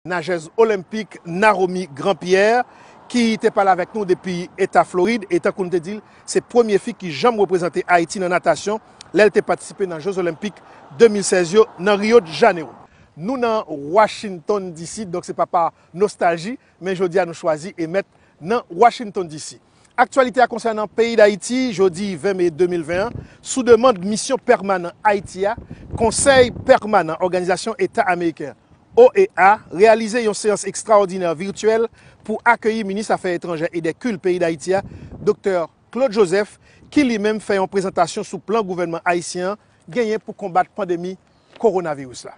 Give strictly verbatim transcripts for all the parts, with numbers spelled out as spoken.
najèz olenpik Naromi Grandpierre, ki te pale avèk nou depi eta Florid, e tankou n te di l, se premye fi ki janm reprezante Ayiti nan natasyon lè l te patisipe nan Je Zolenpik de mil sèz yo nan Rio de Janeiro. Nou nan Washington D C, donk se pa pa nostalji, men jodi a nou chwazi e mèt nan Washington D C. Aktyalite a konsènan peyi Dayiti, jodi ven me de mil ven an, sou demann Misyon Pèmanan Ayiti a, Konsèy Pèmanan Òganizasyon Eta Ameriken, O E A, reyalize yon seyans ekstraòdinè vityèl pou akeyi Minis Afè Etranjè e dè Kilt peyi Dayiti a, Doktè Claude Joseph, ki li menm fè yon prezantasyon sou plan gouvènman ayisyen an genyen pou konbat pandemi kowonaviris la.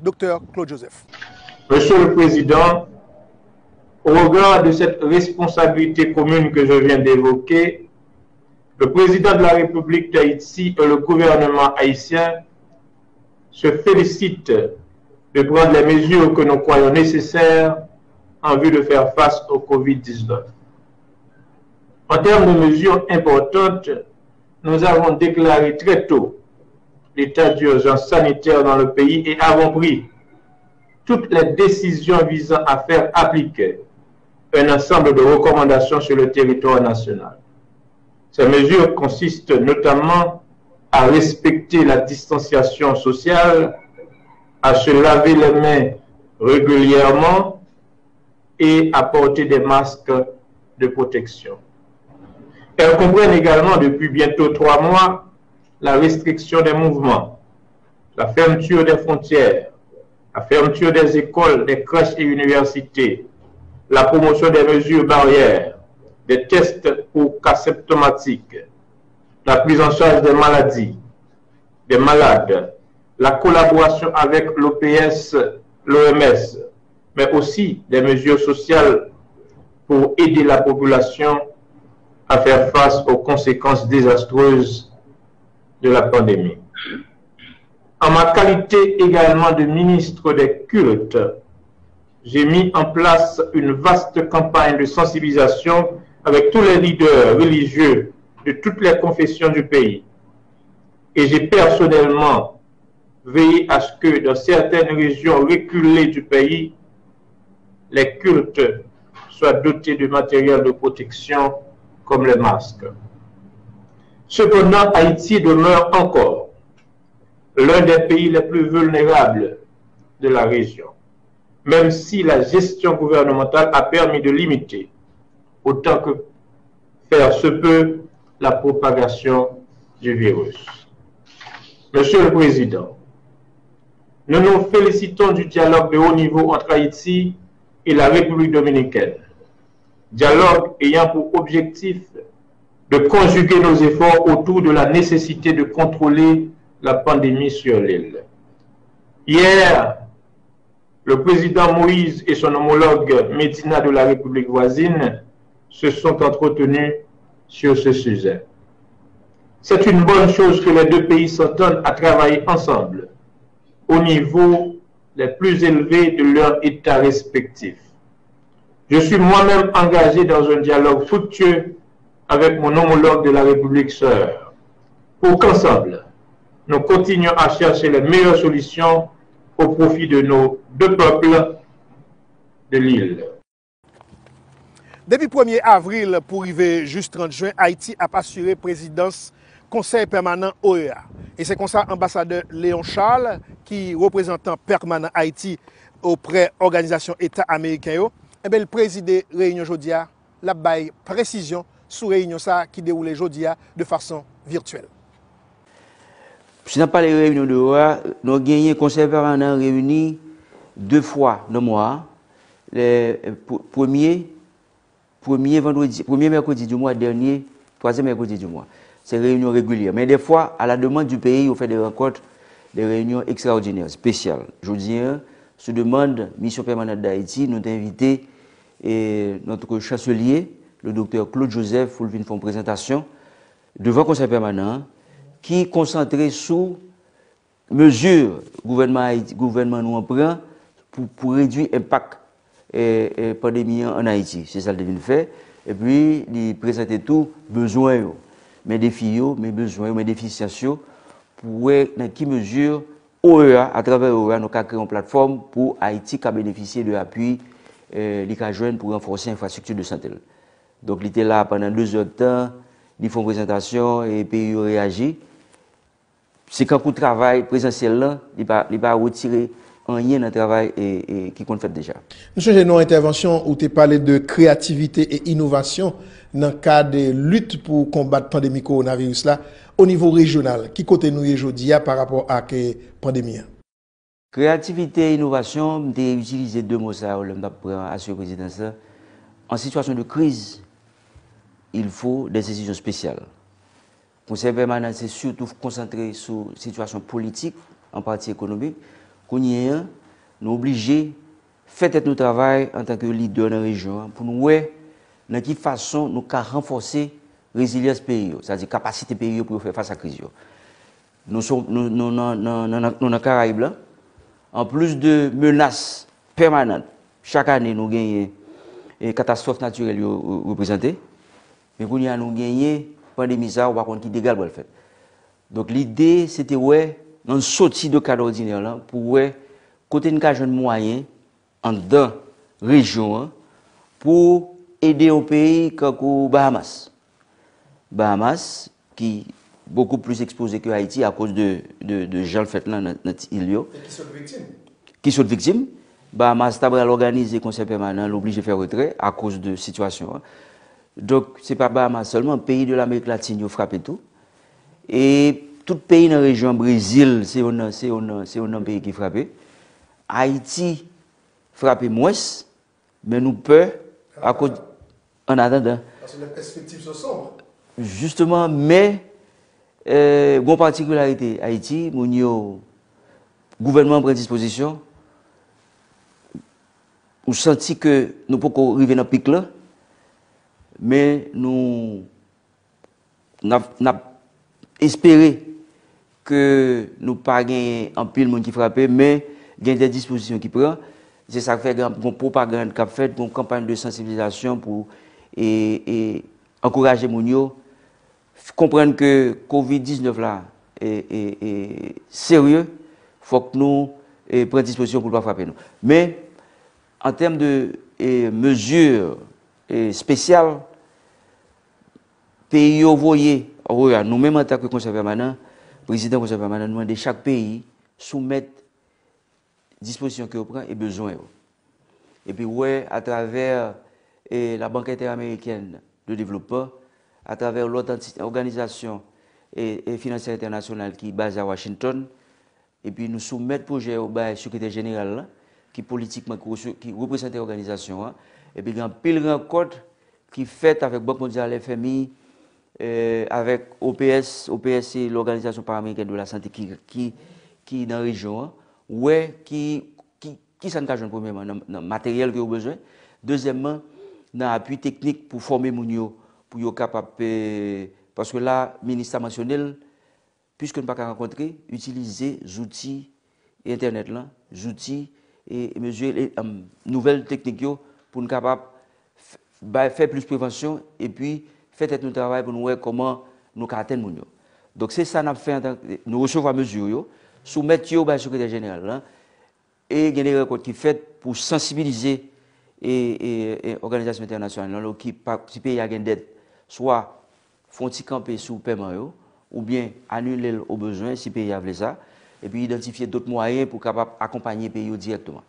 Doktè Claude Joseph. Monsieur le Président, au regard de cette responsabilité commune que je viens d'évoquer, le Président de la République d'Haïti et le gouvernement haïtien se félicitent de prendre les mesures que nous croyons nécessaires en vue de faire face au covid dix-neuf. En termes de mesures importantes, nous avons déclaré très tôt l'état d'urgence sanitaire dans le pays et avons pris toutes les décisions visant à faire appliquer un ensemble de recommandations sur le territoire national. Ces mesures consistent notamment à respecter la distanciation sociale, à se laver les mains régulièrement et à porter des masques de protection. Elles comprennent également depuis bientôt trois mois la restriction des mouvements, la fermeture des frontières, la fermeture des écoles, des crèches et universités, la promotion des mesures barrières, des tests pour cas symptomatiques, la prise en charge des maladies, des malades, la collaboration avec l'O P S, l'O M S, mais aussi des mesures sociales pour aider la population à faire face aux conséquences désastreuses de la pandémie. En ma qualité également de ministre des cultes, j'ai mis en place une vaste campagne de sensibilisation avec tous les leaders religieux de toutes les confessions du pays. Et j'ai personnellement veillé à ce que dans certaines régions reculées du pays, les cultes soient dotés de matériel de protection comme les masques. Cependant, Haïti demeure encore l'un des pays les plus vulnérables de la région, même si la gestion gouvernementale a permis de limiter autant que faire se peut la propagation du virus. Monsieur le Président, nous nous félicitons du dialogue de haut niveau entre Haïti et la République dominicaine, dialogue ayant pour objectif de conjuguer nos efforts autour de la nécessité de contrôler la pandémie sur l'île. Hier, le président Moïse et son homologue Medina de la République voisine se sont entretenus sur ce sujet. C'est une bonne chose que les deux pays s'entendent à travailler ensemble au niveau les plus élevés de leurs États respectifs. Je suis moi-même engagé dans un dialogue fructueux avec mon homologue de la République sœur, pour qu'ensemble, nous continuions à chercher les meilleures solutions au profit de nos deux peuples de l'île. Depi premye avril pou rive jis trant jen, Ayiti ap asire prezidans Konsèy Pèmanan O E A. E se konsa Anbasadè Léon Charles, ki reprezantan pèmanan Ayiti oprè òganizasyon Eta Ameriken yo, enben, l prezide reyinyon jodi a, l ap bay presizyon sou reyinyon sa a ki dewoule jodi a de fason vityèl. Si n ap pale reyinyon de O E A, nou genyen Konsèy Pèmanan an reyini de fwa nan mwa a, le premye, premye vandredi, premye mèkredi di mwa, dènye, twazyèm mèkredi di mwa. Se reyinyon regilyè. Men dèfwa, à la demande du pays, yo fè de rankont, de reyinyon ekstraòdinè, espesyal. Jodi a, sou demann Misyon Pèmanant Dayiti, nou te envite notre chancelier, le doktè Claude Joseph, pou l vin fè yon prezantasyon devan Konsèy Pèmanan an, ki konsantre sou mezi gouvènman Ayiti, gouvènman nou an pran pou, pou redui enpak pandemi an ann Ayiti. Se sa l te vin fè. Epi, li prezante tou bezwen yo, men defi yo, men bezwen yo, men defisyans yo, pou wè nan ki mezi O E A, atravè O E A, nou ka kreye yon platfòm pou Ayiti ka benefisye de apui, eh, li ka jwenn pou ranfòse enfrastrikti de sante l. Donk, li te la pandan de zè d tan, li fè yon prezantasyon e peyi yo reyaji. Se kankou travay prezansyèl lan, li pa, li pa retire anyen nan travay e, e ki konn fèt deja. Nou sonje nan yon entèvansyon ou te pale de kreyativite e inovasyon nan kad lit pou konbat pandemi kowonaviris la o nivo rejyonal. Ki kote nou ye jodi a pa rapò ak, eh, pandemi an? Kreyativite e inovasyon, m te itilize de mo sa yo lè m t ap pran asire prezidans la. An sitiyasyon de kriz, il faut des décisions spéciales. Konsèy pèmanan se sitou konsantre sou sitiyasyon politik, an pati ekonomik. Kounye a, nou oblije fè tèt nou travay antanke lidè nan rejyon an pou nou wè nan ki fason nou ka ranfòse rezilyans peyi yo, sètadi kapasite peyi yo pou yo fè fas a kriz yo. Nou, nou, nou, nan, nan, nan, nou nan Karayib la, anplis de menas pèmanan, chak ane nou genyen e katastwòf natirèl yo reprezante, men kounye a nou genyen pandemi sa, ou pa konn ki dega l pral fèt. Donk, lide, se te wè, nou soti de kad òdinè lan pou wè kote n ka jwenn mwayen anndan rejyon an pou ede yon peyi kankou Bahamas. Bahamas, ki bokou plis ekspoze ke Ayiti akoz de, de, de jan l fèt lan nan, nan ti il yo. E ki sot viktim? Ki sot viktim. Bahamas ta pral òganize konsèy pèmanan, l oblije fè retrè akoz de sitiyasyon an. Donk, se pa Bahamas sèlman, peyi de Lamerik Latin yo frape tou. E tout peyi nan rejyon an, Brezil, se youn nan, se youn nan, se youn nan peyi ki frape. Ayiti frape mwens, men nou pè akoz, an atandan. Paske les perspectives sont sombres. Jisteman, men, eh, gon patikilarite Ayiti, moun yo, gouvènman an pran dispozisyon, ou santi ke nou poko rive nan pik lan, men nou N ap, n ap espere ke nou pa genyen anpil moun ki frape, men gen de dispozisyon ki pran. Se sa k fè gen gon pwopagann k ap fèt, gon kanpay de sansibilizasyon pou, e, e, ankouraje moun yo f-, konprann ke kovid diznèf la, e, e, e, serye, fòk nou, e, pran dispozisyon pou l pa frape nou. Men, an tèm de, e, mezi, e, espesyal, peyi yo voye, anvoye a nou menm antanke konsèy pèmanan, prezidan konsèy pèmanan, nou mande chak peyi soumèt dispozisyon ke yo pran e bezwen yo. Epi wè atravè, e, la Banque Interamericane de Développement, atravè lòt anti-, òganizasyon, e, e finansyè entènasyonal ki baze a Washington, epi nou soumèt pwojè yo bay sekretè jeneral la, ki politikman, ki reso-, ki reprezante òganizasyon an. Epi gen anpil rankont ki fèt avèk Bank Mondyal, F M I, eh, avèk O P S. O P S se l'Organisation Panaméricaine de la Santé ki, ki, ki nan rejyon an. Wè ki, ki, ki sa n ka jwenn premyèman nan, nan materyèl ke yo bezwen. Dezyèmman, nan apui teknik pou fòme moun yo, pou yo kapab, eh, paske la, minis la mansyone l, piske n pa ka rankontre, itilize zouti entènèt lan, zouti e, e mezi, e, em, nouvèl teknik yo pou n kapab f-, bay, fè plis prevansyon epi fè tèt nou travay pou nou wè kòman nou ka atenn moun yo. Donk, se sa n ap fè antan, nou resevwa mezi yo, soumèt yo bay sekretè jeneral lan, e gen de rankont ki fèt pou sansibilize e, e, e òganizasyon entènasyonal yo ki pa, si peyi a gen dèt, swa fè yon ti kanpe sou pèman yo, oubyen anile l o bezwen si peyi a vle sa, epi idantifye dòt mwayen pou kapab akonpanye peyi yo dirèkteman.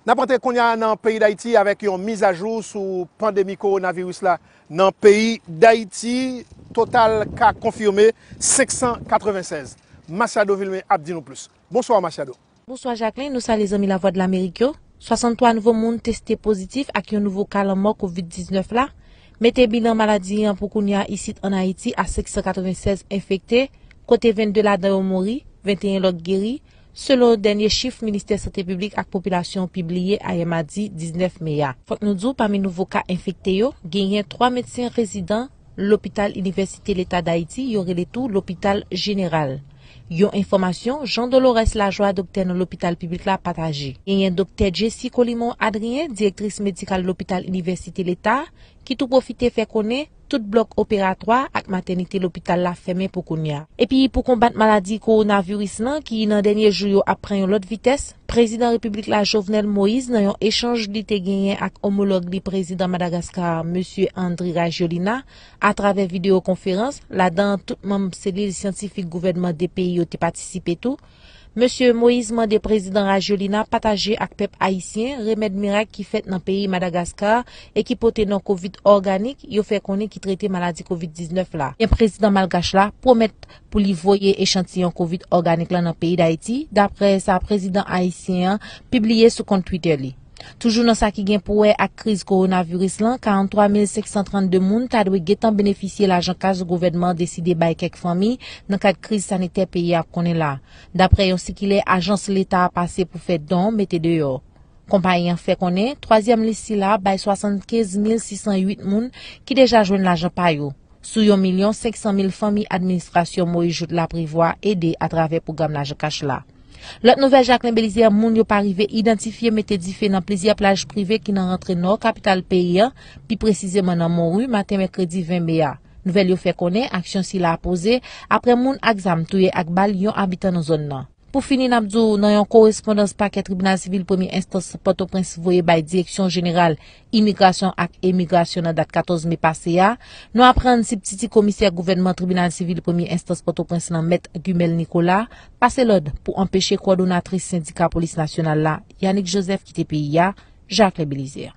N ap antre kounye a nan peyi Dayiti avèk yon mizajou sou pandemi kowonaviris la nan peyi Dayiti. Total ka konfime senk san katrevennsèz. Masiado Vilmé ap di nou plis. Bonswa, Masiado. Bonswa, Jacqueline. Nou salye zanmi Lavwadlamerik yo. Swasanntwa nouvo moun teste pozitif ak yon nouvo ka lanmò kovid diznèf la mete bilan maladi an pou kounye a isit ann Ayiti a senk san katrevennsèz enfekte, kote vennde ladan yo mouri, venteyen lòt geri, selon dènye chif Ministè Sante Piblik ak Popilasyon pibliye ayè madi diznèf me a. Fòk nou di w, pami nouvo ka enfekte yo, genyen twa medsen rezidan Lopital Inivèsite Leta Dayiti, yo rele tou Lopital Jeneral. Yon enfòmasyon Jean Dolores Lajoie, doktè nan lopital piblik la, pataje. Genyen Doktè Jessie Colimon Adrien, direktris medikal Lopital Inivèsite Leta, ki tou pwofite fè konnen tout blòk operatwa ak matènite lopital la fèmen pou kounye a. Epi pou konbat maladi kowonaviris lan ki nan dènye jou yo ap pran yon lòt vitès, Prezidan Repiblik la Jovenel Moïse nan yon echanj li te genyen ak omològ li Prezidan Madagaskar, Mesye Andry Rajoelina, atravè videyo konferans, ladan tout manm selil syantifik gouvènman de peyi yo te patisipe tou, Mesye Moïse mande Prezidan Rajoelina pataje ak pèp ayisyen remèd mirak ki fèt nan peyi Madagaskar e ki pote non kovid òganik yo fè konnen ki trete maladi kovid diznèf la. Men prezidan malgach la pwomèt pou li voye echantiyon kovid òganik la nan peyi Dayiti, daprè sa prezidan ayisyen an pibliye sou kont Twitter li. Toujou nan sa ki gen pou wè ak kriz kowonaviris lan, karant twa mil senk san trannde moun ta dwe gentan benefisye lajan kas gouvènman an deside bay kèk fanmi nan kad kriz sanitè peyi a ap konnen la, daprè yon sikilè ajans leta a pase pou fè don mete deyò. Konpayi an fè konnen twazyèm lis sila bay swasannkenz mil sis san uit moun ki deja jwenn lajan pa yo, sou yon milyon senk san mil fanmi administrasyon Moïse Jouthe la prevwa ede atravè pwogram lajan kach la. Lòt nouvèl Jacquelin Belizaire, moun yo pa rive idantifye mete dife nan plizyè plaj prive ki nan rantre nò kapital peyi an, pi presizeman nan Monri, maten mèkredi ven me a. Nouvèl yo fè konnen aksyon sila a poze apre moun ak zam touye ak bal yon abitan nan zòn nan. Pou fini, n ap di w nan yon korespondans pakè tribinal sivil premye enstans Pòtoprens voye bay Direksyon Jeneral Imigrasyon ak Emigrasyon nan dat katòz me pase a, nou aprann sibtiti komisè gouvènman tribinal sivil premye enstans Pòtoprens lan, Mèt Gumel Nicolas, pase lòd pou anpeche kowòdonatris sendika polis nasyonal la, Yanick Joseph, kite peyi a. Jacquelin Belizaire.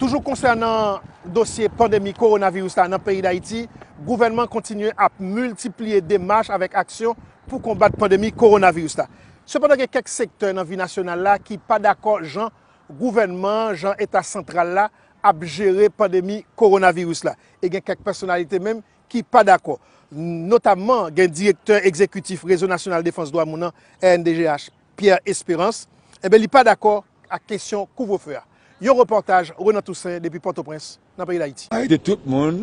Toujou konsènan dosye pandemi kowonaviris la nan peyi Dayiti, gouvènman kontinye ap miltipliye demach avèk aksyon pou konbat pandemi kowonaviris la. Sepandan, gen kèk sektè nan vi nasyonal la ki pa dakò jan gouvènman, jan eta santral la ap jere pandemi kowonaviris la. E gen kèk pèsonalite menm ki pa dakò. Notamman, gen direktè egzekitif Rezo Nasyonal Defans Dwa Moun nan, R N D D H, Pierre Espérance, enben, li pa dakò ak kesyon kouvrefe a. Yon repòtaj Renan Toussaint depi Pòtoprens, nan peyi Dayiti. Arete tout moun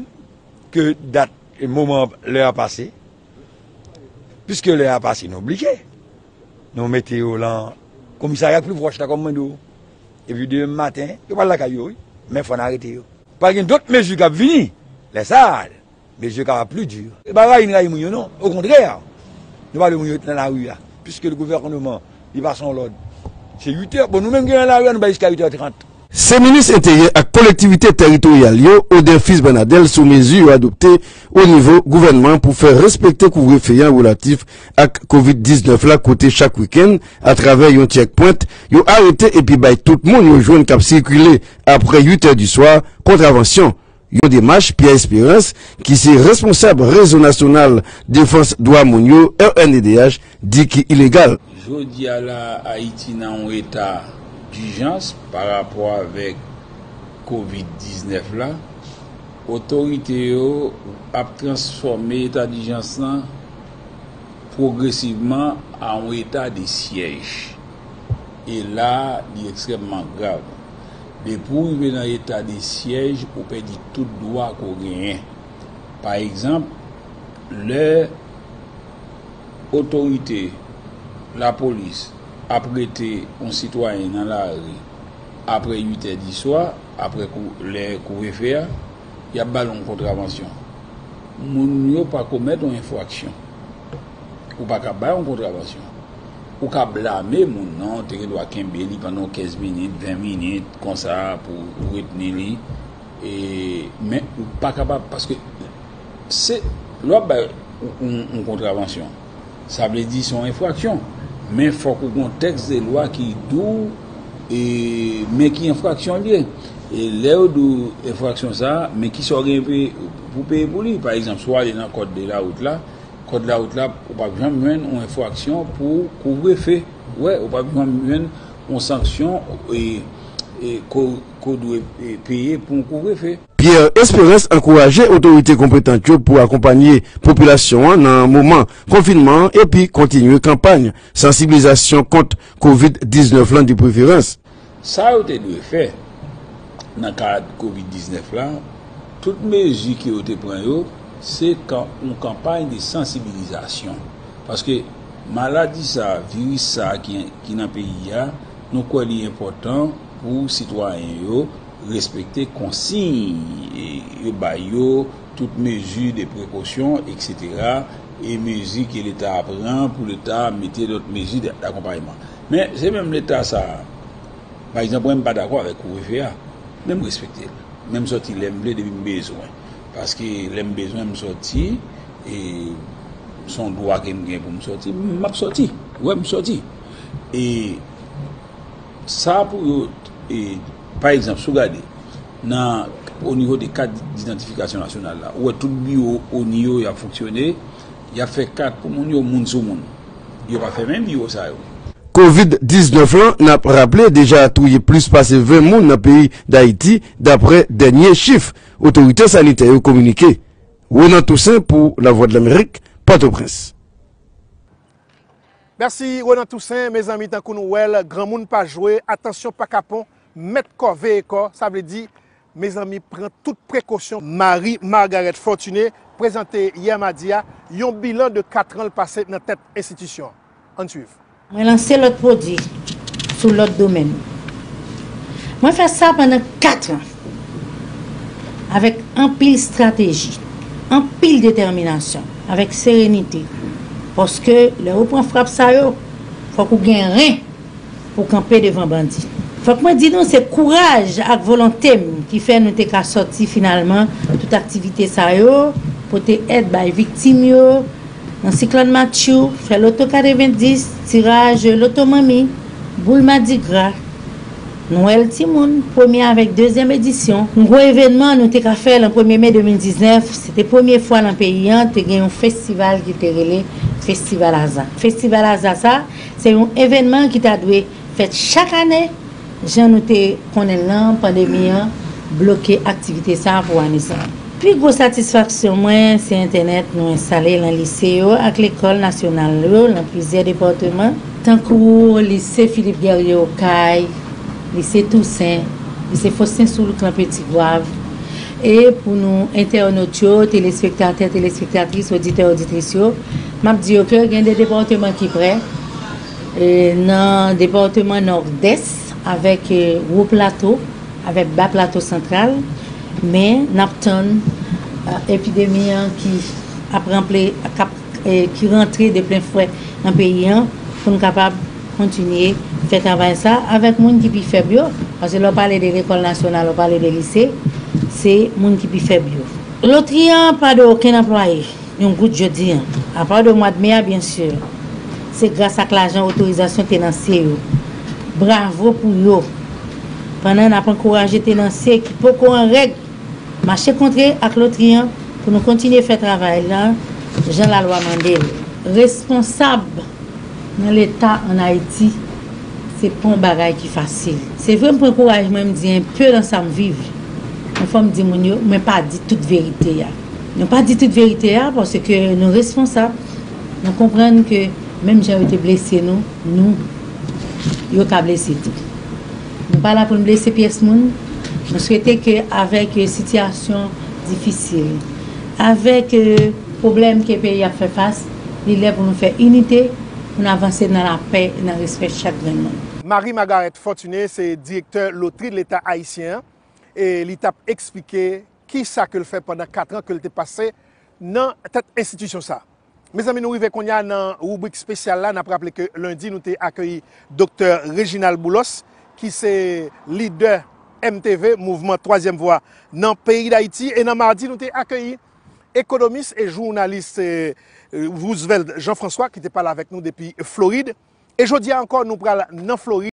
ke dat e moman lè a pase. Piske lè a pase, nou oblije. Nou mete yo lan komisarya ki pi pwòch la, kòm mwen di w. Epi demen maten, yo pral lakay yo, wi. Men fò n arete yo. Pral gen dòt mezi k ap vini. Lè sa a, mezi yo kapab pli di. E pa rayi n rayi moun yo, non. Okontrè, nou pa vle moun yo ret nan lari a. Piske gouvènman, li pase yon lòd. Se uit è. Bon, nou menm ki nan lari a, nou bay jiska uit è trant. Se minis enteryè ak kolektivite tèritoryal yo, Audin Fils Bernadel, sou mezi yo adopte o nivo gouvènman pou fè respekte kouvrefe an relatif ak kovid diznèf la, kote chak wikenn, atravè yon checkpoint, yo arete epi bay tout moun yo jwenn k ap sikile apre uit è di swa kontravansyon. Yon demach Pierre Espérance, ki se responsab Rezo Nasyonal Defans Dwa Moun yo, R N D D H, di ki ilegal. Jodi a la, Ayiti nan yon eta dijans pa rapò avèk kovid diznèf la. Otorite yo ap transfòme eta dijans lan pwogresivman a yon eta de syèj. E la, li ekstrèmman grav. Depi w rive nan eta de syèj, ou pèdi tout dwa ke w genyen. Pa egzanp, lè otorite lapolis ap rete yon sitwayen nan lari apre uit è di swa, apre kou-, lè kouvrefe a, y ap ba l yon kontravansyon. Moun yo pa komèt yon enfraksyon. Ou pa ka bay yon kontravansyon. Ou ka blame moun nan, ou te gen dwa kenbe li pandan yon kenz minit, ven minit, konsa, pou ou retni li. E, men ou pa kapab, paske se, lè w ap bay yon, yon, yon kontravansyon, sa vle di se yon enfraksyon. Men fòk ou gen yon tèks de lwa ki di w, e, men ki enfraksyon l ye. E lè yo di w enfraksyon sa a, men kisa w gen peye, pou peye pou li. Pa egzanp, si w ale nan kòd de lawout la, kòd lawout la, ou p ap janm jwenn yon enfraksyon pou kouvrefe. Wè, ou p ap janm jwenn yon sanksyon, e, e, ko, ko dwe, e, peye pou yon kouvrefe. Pierre Espérance ankouraje otorite konpetan yo pou akonpanye popilasyon an nan moman konfinman an epi kontinye kanpay sansibilizasyon kont kovid diznèf lan de preferans. Sa yo te dwe fè nan kad kovid diznèf la, tout mezi ke yo te pran yo, se kan, yon kanpay de sansibilizasyon. Paske maladi sa, viris sa ki, ki nan peyi a, nou kwè li enpòtan pou sitwayen yo respekte konsiy, e, yo bay yo, Tout mezi de prekosyon, etsetera, e mezi ke Leta a pran pou Leta mete lòt mezi d-, dakonpayman. Men, se menm Leta sa a, pa egzanp, mwen, m pa dakò avèk kouvrefe a, men m respekte l. Men m sòti lè m vle, depi m bezwen. Paske lè m bezwen, m sòti, e se yon dwa ke m gen pou m sòti, m ap sòti. Wè, m sòti. E sa pou yo, e, pa egzanp, si w gade, nan, o nivo de kat didantifikasyon nasyonal la, ou wè tout biwo ONI yo, y ap fonksyone, y ap fè kat pou moun yo, moun sou moun. Yo pa fèmen biwo sa yo. Kovid diznèf lan, n ap raple, deja touye plis pase ven moun nan peyi Dayiti, daprè dènye chif otorite sanitè yo kominike. Renan Toussaint pou Lavwadlamerik, Pòtoprens. Mèsi, Renan Toussaint. Mezanmi, tankou nou wè l, granmoun pa jwe, atansyon pa kapon, mèt kò, veye kò, sa vle di, mezanmi, pran tout prekosyon. Marie Margaret Fortuné prezante yè madi a yon bilan de kat an l pase nan tèt enstitisyon an. Ann swiv. Mwen lanse lòt pwodui sou lòt domèn. Mwen fè sa pandan kat an, avèk anpil estrateji, anpil detèminasyon, avèk serenite. Paske lè ou pran frap sa yo, fòk ou gen ren pou kanpe devan bandi. Fòk mwen di nou, se kouraj ak volonte m ki fè nou te ka sòti finalman tout aktivite sa yo, pote èd bay viktim yo, nan siklòn Matthew, fè loto katrevendis, tiraj loto manmi, boul madigra, Nwèl timoun, premye avèk dezyèm edisyon. Yon gwo evènman nou te ka fè nan premye me de mil diznèf, se te premye fwa nan peyi an te gen yon festival ki te rele Festival Aza. Festival Aza sa, se yon evènman ki ta dwe fèt chak ane, jan nou te konnen l lan, pandemi an bloke aktivite sa pou ane sa. Pi gwo satisfaksyon mwen, se entènèt nou enstale lan lise yo ak lekòl nasyonal yo lan plizyè depatman, tankou Lise Philippe Guerrier Okay, Lise Tousen, Lise Faustin Soulouque lan Petit Goâve. E pou nou entènot yo, telespektatè, telespektatris, oditè, oditris yo, m ap di yo ke gen de depatman ki prè, e, nan depatman Nòdès avèk, e, Wo Plato, avèk Ba Plato Santral, men n ap tann, e, epidemi an ki ap ranple, k ap, e, ki rantre de plen fwè nan peyi an, pou n kapab kontinye fè travay sa avèk moun ki pi fèb yo, paske lè w pale de lekòl nasyonal, ou pale de lise, se moun ki pi fèb yo. Lotri an pa de okenn anplwaye. Yon goud jodi an, apa de mwa de me a, byen si. Se gras ak lajan otorizasyon tenansye yo. Bravo pou yo. Pandan n ap ankouraje tenansye ki poko an règ mache kontre ak lotri an pou nou kontinye fè travay la jan lalwa mande l. Responsab nan Leta ann Ayiti, se pa yon bagay ki fasil. Se vre, m pran kouraj mwen, m di enpe nan sa m viv. Men fò m di moun yo, mwen pa di tout verite a. Nou pa di tout verite a paske nou responsab. Nou konprann ke menm jan yo te blese nou, nou, yo ka blese tou. Nou pa la pou n blese pyès moun. Nou swete ke avèk, e, sitiyasyon difisil, avèk, e, pwoblèm ke peyi ap fè fas, li lè pou nou fè inite, pou n avanse nan lapè e nan respè chak grenn moun. Marie Margaret Fortuné se direktè Lotri Leta Ayisyen an, e li t ap eksplike kisa ke l fè pandan kat an ke l te pase nan tèt enstitisyon sa a. Mezanmi, nou rive kounye a nan ribrik espesyal la. N ap raple ke lendi, nou te akeyi Doktè Reginald Boulos, ki se lidè M T V, Mouvman Twazyèm Vwa, nan peyi Dayiti. E nan madi, nou te akeyi ekonomis e jounalis, eh, Roosevelt Jean François, ki te pale avèk nou depi Florid. E jodi a ankò, nou pral nan Florid.